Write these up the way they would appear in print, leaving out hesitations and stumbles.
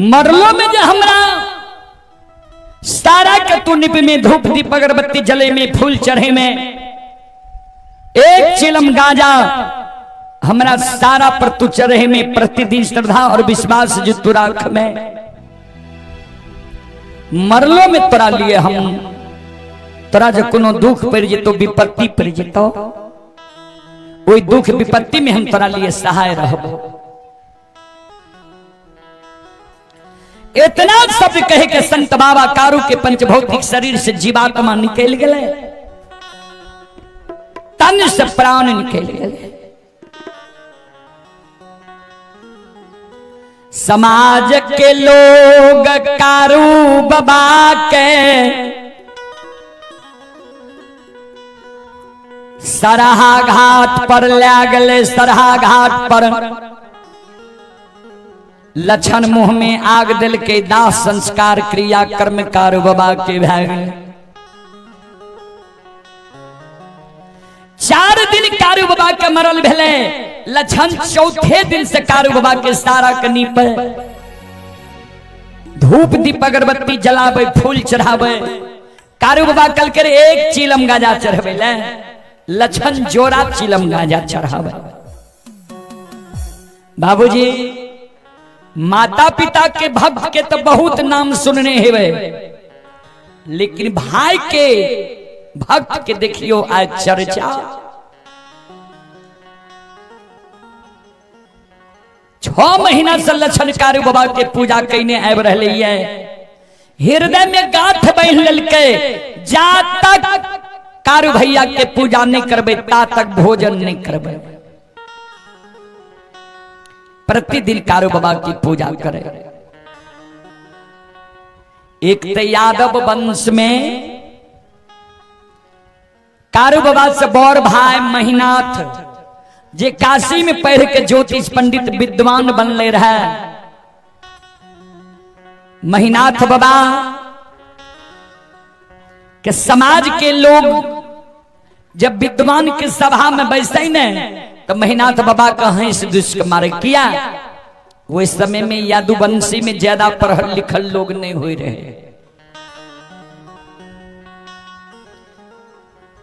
मरलो में जे हमरा सारा के तू निप में धूप दीप अगरबत्ती जले में फूल चढ़े में एक चिलम गांजा हमरा सारा पर तू चढ़े में प्रतिदिन श्रद्धा और विश्वास जो तू राख में मरलो में तोरा लिए हम तोरा जे कोनो दुख पड़ जेतो विपत्ति पड़ जेतो ओई दुख विपत्ति में हम तोरा लिए सहाय रहबो। इतना शब्द कहे के संत बाबा कारू के पंचभौतिक शरीर से जीवात्मा निकल गए, तन से प्राण निकल गए। समाज के लोग कारू बाबा के सरहा घाट पर ले गए। सरहा घाट पर लक्षण मुंह में आग दिल के दाह संस्कार क्रिया कर्म कारू बाबा के भय गए। 4 दिन कारू बाबा के मरल भेले, लक्षण चौथे दिन से कारू बाबा के सारा के नीपे धूप दीप अगरबत्ती जलावे फूल चढ़ावे। कारू बाबा कल के एक चिलम गाजा चढ़ावे ले, लक्षण जोड़ा चिलम गाजा चढ़ावे। बाबूजी माता पिता के भक्त के तो बहुत नाम सुनने हेवे, लेकिन भाई के भक्त के देखियो आज चर्चा। 6 महीना से लक्षण कारू बाबा के पूजा कईने आबि रहले ये, हृदय में गांठ बांधि लेलकै, जा तक कारू भैया के पूजा नहीं करबै ता तक भोजन नहीं करबै। प्रतिदिन कारू बाबा की पूजा करे। एक तो यादव वंश में कारू बाबा से बड़ भाई महिनाथ जे काशी में पढ़ के ज्योतिष पंडित विद्वान बनले रहे। महिनाथ बाबा के समाज के लोग जब विद्वान के सभा में बैसते ने तो महिनाथ बाबा का हंस दुष्क के मारे किया। वो समय में यादुवंशी में ज्यादा पढ़ल लिखल लोग नहीं हो रहे,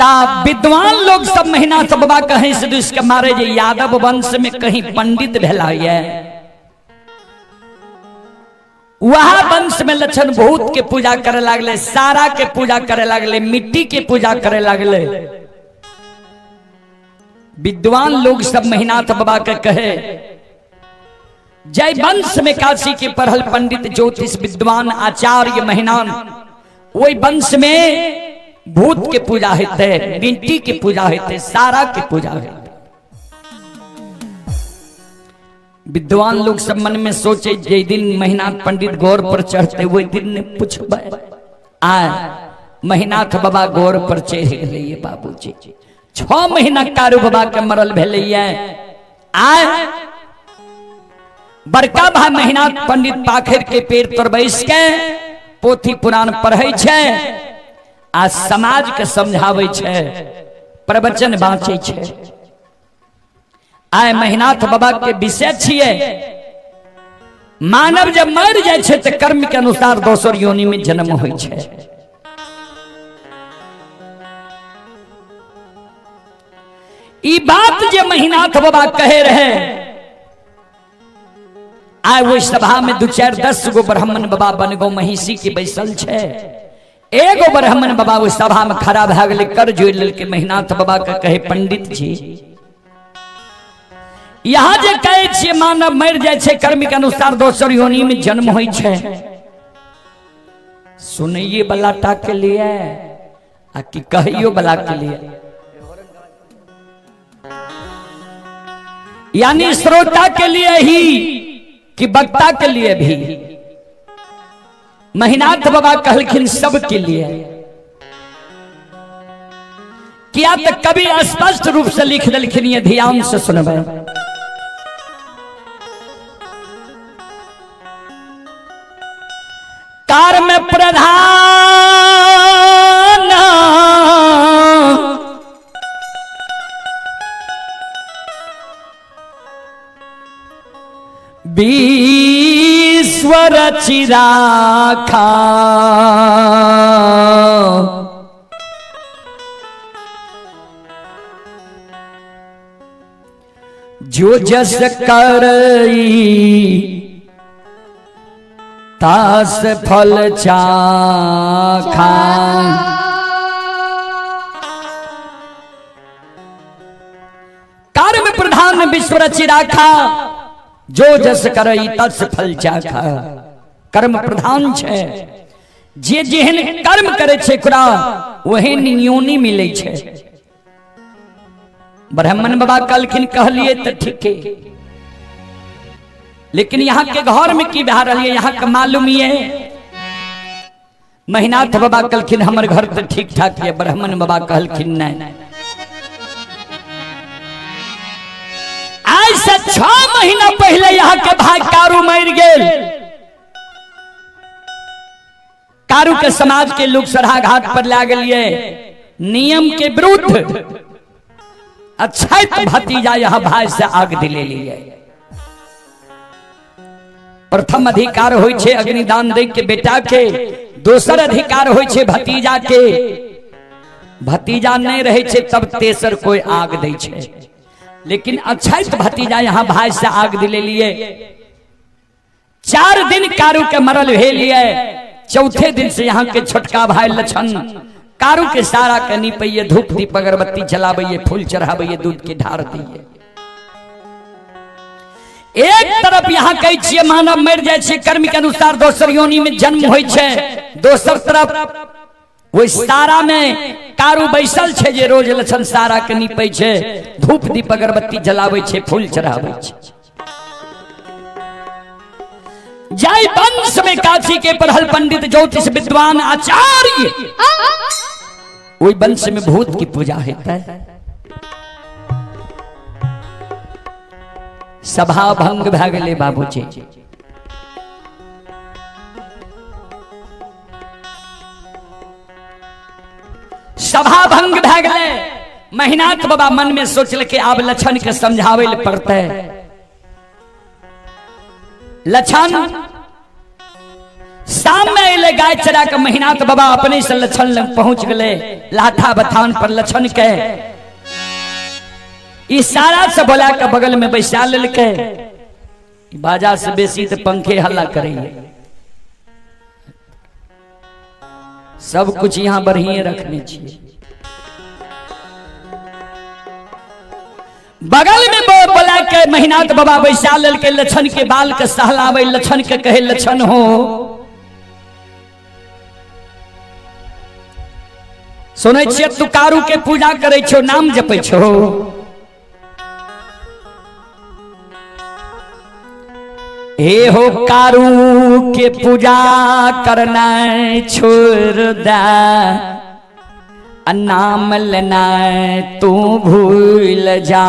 ता विद्वान लोग सब महिनाथ बाबा का हंस दुष्क के मारे जे यादव वंश में कहीं पंडित भेला ये, वह वंश में लक्षण भूत के पूजा करे लागले, सारा के पूजा करे लागले, मिट्टी के पूजा करे लागले। विद्वान लोग सब महिनाथ बाबा के कहे जय वंश में काशी के पढ़ल पंडित ज्योतिष विद्वान आचार्य महिनान, वही वंश में भूत के पूजा होते, मिट्टी के पूजा होते, सारा के पूजा होते। विद्वान लोग सब मन में सोचे जे दिन महिनाथ पंडित गौर पर चढ़ते वही दिन ने पूछबे आय महिनाथ बाबा गौर पर चढ़ गए बाबूजी। 6 महीना कारू बाबा के मरल भेलै आय बड़का भाई महिनाथ पंडित पाखर के पेड़ तर बैस के पोथी पुराण पढ़ै छै आ समाज के समझाबै छै, प्रवचन बाँचै छै। आय महिनाथ बाबा के विषय छियै मानव जब मर जाय छै तऽ कर्म के अनुसार दोसर योनि में जन्म होइ छै। ई बात जे महिनाथ बाबा कहे रहे आय ओहि सभा में 2 4 10 गो ब्राह्मण बाबा बनगो महिषी के बैसल छै। एगो ब्राह्मण बाबा ओहि सभा में खड़ा भए गेलै, कर जोड़ि लेलकै महिनाथ बाबा के कहे पंडित जी यहाँ जे कहै छियै मानव मरि जाइ छै कर्म के अनुसार दोसर योनि में जन्म होइ छै, सुनैये वाला टा के लिए आ कि कहियो वाला के लिए, यानी श्रोता के लिए ही कि वक्ता के लिए भी। महिनाथ बाबा कहलखिन सबके लिए। किया तो कभी स्पष्ट रूप से लिख दिलखिन, ये ध्यान से सुनबे। कर्म प्रधान विश्व रचि राखा। जो जस करई तास फल चाखा। कर्म प्रधान विश्व रचि राखा, जो जस करई तस फल चाखा। कर्म प्रधान छे, जे जेहन कर्म करे छे ओकरा ओहन योनि मिले छे। ब्राह्मण बाबा कहलखिन कहलिए तो ठीक है, लेकिन यहाँ के घर में की भा रही है यहाँ के मालूम ये। महिनाथ बाबा कहलखिन हमर घर तो ठीक ठाक है। ब्राह्मण बाबा कहलखिन नहीं, आज से 6 महीना पहले यहाँ के भाई कारू मर गेल। कारू के समाज के लोग सराहा घाट पर ला गए नियम के विरुद्ध। अच्छाइत भतीजा यहाँ भाई से आग दिले लिए। प्रथम अधिकार होय छे अग्निदान दे के बेटा के, दोसर अधिकार होय छे भतीजा के। भतीजा नहीं रहे छे तब तेसर कोई आग दे छे, लेकिन अच्छाइत भतीजा यहाँ भाई से आग दिले लिए। 4 दिन कारू के मरल भेलिए, चौथे दिन से यहाँ के छोटका भाई लछन कारू के सारा के निपैये, धूप दीप अगरबत्ती जलाबैये, फूल चढ़ाबैये, दूध के ढार दिए। एक तरफ यहाँ कहै छियै मानव मरि जाइ छै कर्म के अनुसार दोसर योनि में जन्म होइ छै, दोसर तरफ ओहि सारा में कारू बैसल छै जे रोज लछन सारा के निपै छै, धूप दीप अगरबत्ती जलाबै छै, फूल चढ़ाबै छै। जाय वंश में काशी के पढ़ल पंडित ज्योतिष विद्वान आचार्य, वही वंश में भूत की पूजा होता है। सभा भंग भए गेलै बाबूजी। सभा भंग भए गेलै। महिनाथ बाबा मन में सोचलकै आब लछन के समझाबै लए पड़तै। लछन शाम में अले गाय चरा के महिनाथ बाबा अपने से लछन लग पहुंच गए। लाठा बथान पर लछन के इशारा से बोला के बगल में बैसा लेलकै। बाजा से बेसी तो पंखे हल्ला करे, सब कुछ यहाँ बढ़िए रखने चाहिए। बगल में बोला के महिनाथ बाबा बैसा लेलकै, लछन के बाल के सहलावे, लछन के कहे लछन हो सुनै छियै तू कारू के पूजा करै छो, नाम जपै छो। हे हो कारू के पूजा करना छोड़ दे, नाम लेना तू भूल जा।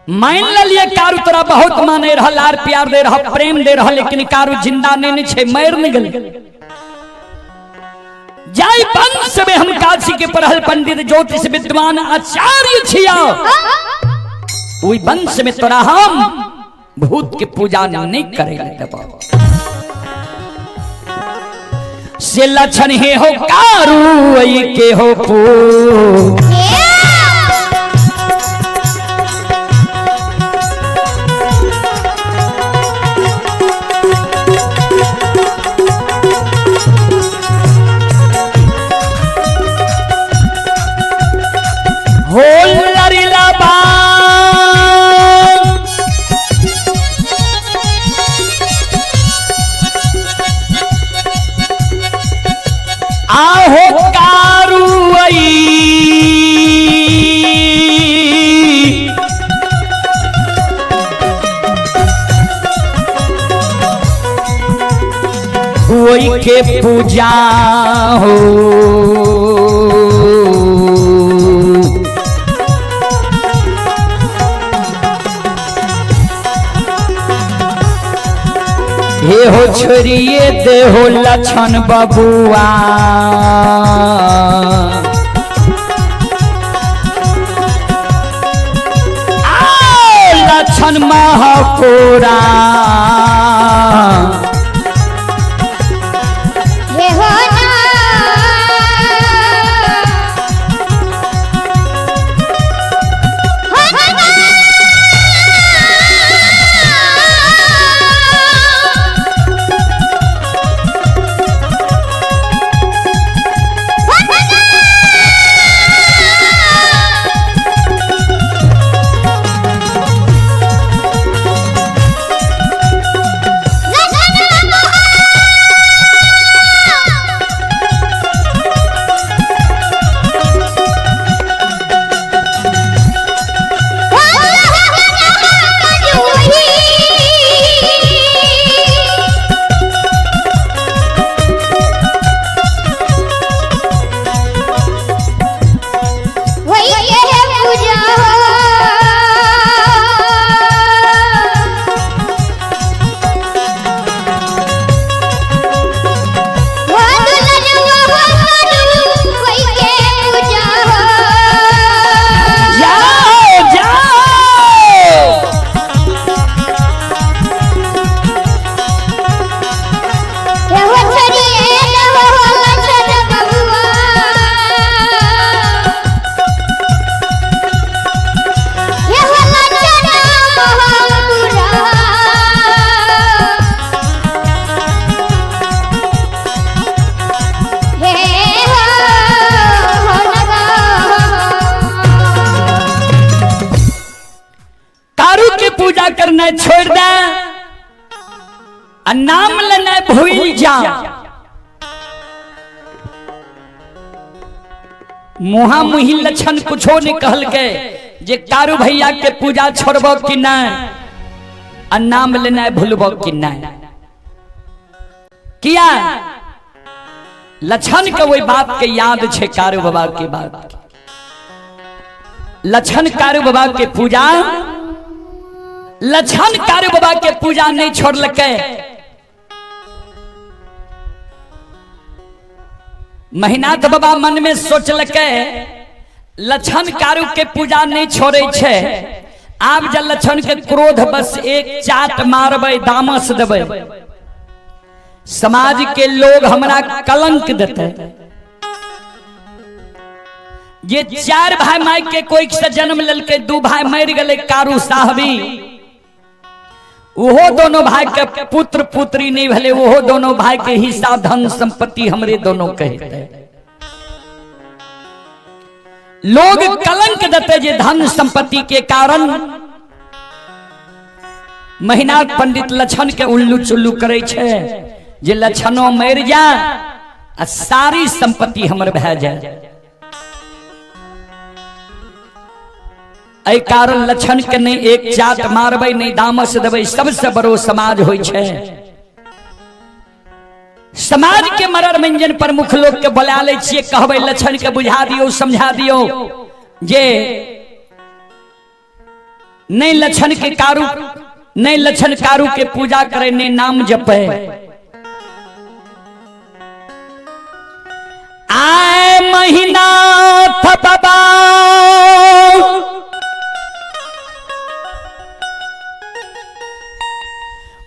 मान लिये कारू तोरा बहुत माने रहा, लार प्यार दे रहा, प्रेम दे रहा, लेकिन कारू जिंदा नहीं छे, मर नहीं गेल। जाय वंश में हम काशी के पढ़ल पंडित ज्योतिष विद्वान आचार्य छिया, ओहि वंश में तोरा हम भूत के पूजा नहीं करे देबो। से लक्षण हे हो कारू ऐ के हो पू हो लरिला बा। आहो कारू वही के पूजा हो। हे हो छोड़िए देहो लक्षण बबुआ, लक्षण महापुरा। करनाइ छोड़ि दे आ नाम लेनाइ भूलि जा। मुहा मुही लक्षण कुछो नहीं कहलकै जे कारू भैया के पूजा छोड़बो कि नहीं आ नाम लेनाइ भूलबो कि नहीं। किया लक्षण के वही बात के याद छे कारू बाबा के बात। लक्षण कारू बाबा के पूजा, लक्षण कारू बाबा के पूजा नहीं छोड़लकै। महिनाथ बाबा मन में सोचलकै लक्षण कारू के पूजा नहीं छोड़े छे, आब जब लक्षण के क्रोध बस एक चाट मारबै दामस देबै, समाज के लोग हमरा कलंक देते। ये चार भाई माई के कोई से जन्म ललके, दू भाई मर गए कारू साहबी, ओहो दोनों भाई के पुत्र पुत्री नहीं भले, ओहो दोनों भाई के हिस्सा धन संपत्ति हमरे दोनों कहते। लोग कलंक देते जे धन संपत्ति के कारण महिनाथ पंडित लक्षण के उल्लू चुल्लू करे छे जे लक्षणों मर जा आ सारी संपत्ति हमर भए जाए। एहि कारण लक्षण के नहीं एक चाट मारबै नहीं दामस देबै, सबसे बड़ो समाज होइ छे। समाज के मरर मंजन प्रमुख लोग के बोला लै छियै, कहबै लक्षण के बुझा दियौ समझा दियौ जे नहीं लक्षण के कारू, नहीं लक्षण कारू के पूजा करे, नहीं नाम जपे। आए महिनाथ बाबा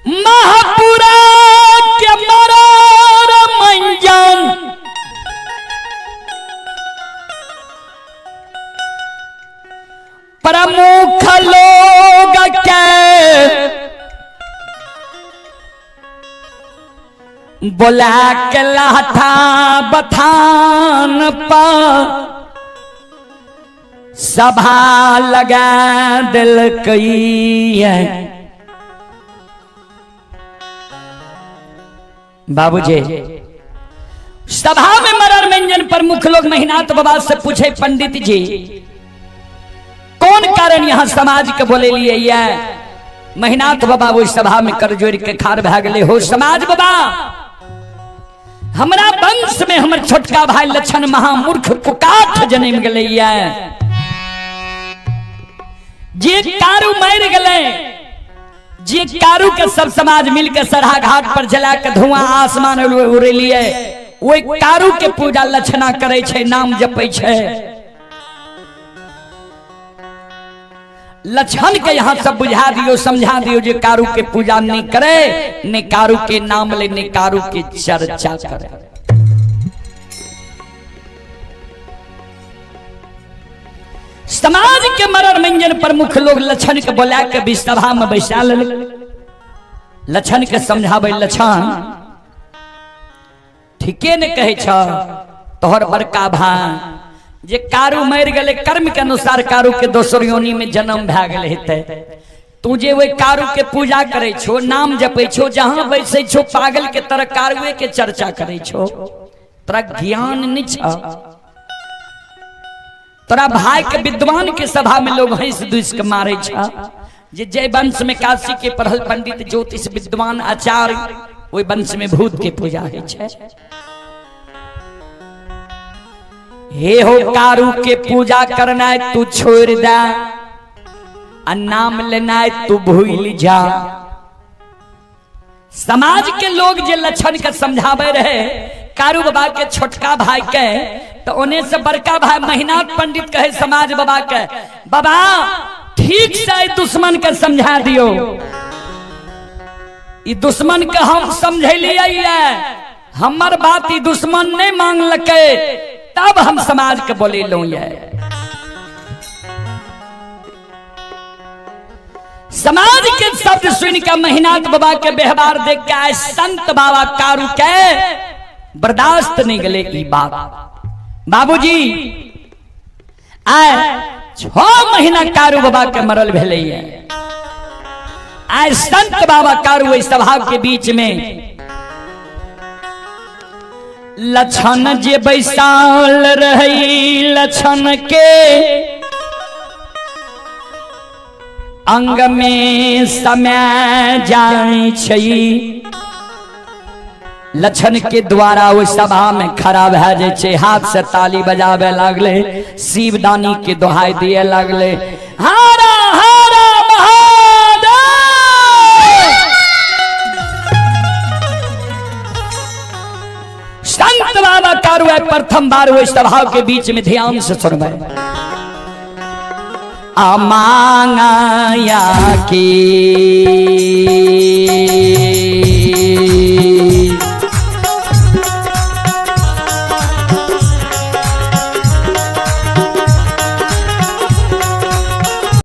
महापुरा के मरर मंजन प्रमुख लोग के बोला के लाठा बथान पर सभा लगा दिलकै। बाबूजी सभा में मरर व्यंजन प्रमुख लोग महिनाथ बाबा से पूछे पंडित जी कौन कारण यहाँ समाज के बोले लिए ये? महिनाथ बाबा वो सभा में कर जोड़ के खार भए गेले हो समाज बाबा हमरा वंश में हमर छोटका भाई लक्षण महामूर्ख कुकाठ जन्म गेले ये। जे कारू मर गेले, जे कारू के सब समाज मिलके सरहा घाट पर जला के धुआं आसमान उड़ेलिए, ओहि कारू के पूजा लक्षणा करे छे, नाम जपै छे। लक्षण के यहाँ सब बुझा दियो समझा दियो जे कारू के पूजा नहीं करे, नहीं कारू के नाम ले, नहीं कारू के चर्चा करे। समाज के मरर मंजन प्रमुख लोग लक्षण के बोला के भी सभा में बैसा ले, लक्षण के समझावे लक्षण ठीके ने कहे छ तोहर बड़का भाई जे कारू मर गए कर्म के अनुसार कारू के दोसर योनि में जन्म भए गेल हेतै, तू जे ओहि कारू के पूजा करे छो, नाम जपै छो, जहां बैसै छो पागल के तरह कारुए के चर्चा करे छो, तोरा ज्ञान नहीं छ। तोरा भाई के विद्वान के सभा में लोग हंस दुस के मारे छ जे जय वंश में काशी के पढ़ल पंडित ज्योतिष विद्वान आचार्य ओहि वंश में भूत के पूजा होइ छै। हे हो कारू के पूजा करना तू छोड़ दे आ नाम लेना तू भूल जा। समाज के लोग जे लक्षण के समझावे रहे कारू बाबा के छोटका भाई के, तो उन्हें से बड़का भाई महिनाथ पंडित कहे समाज बाबा के, बाबा ठीक से दुश्मन के समझा दियो, ई दुश्मन के हम समझेलिए, हमर बात ई दुश्मन नहीं मांगलकै तब हम समाज के बोले लो। समाज के शब्द सुन के महिनाथ बाबा के व्यवहार देख के आए संत बाबा कारू के बर्दाश्त नहीं गले ई बात। बाबूजी आए 6 महीना कारू बाबा के मरल भेलै। आइ संत बाबा कारू ओहि सभा के बीच में लक्षण जे बैसाल रही, लक्षण के अंग में समय जाय छै। लक्षण के द्वारा ओहि सभा में खड़ा भए जाइ छै, हाथ से ताली बजाबे लागले, शिवदानी के दोहाई दिए लागले, हरा हरा महादेव। संत बाबा कारू प्रथम बार ओहि सभा के बीच में, ध्यान से सुनबै, अमांगाया की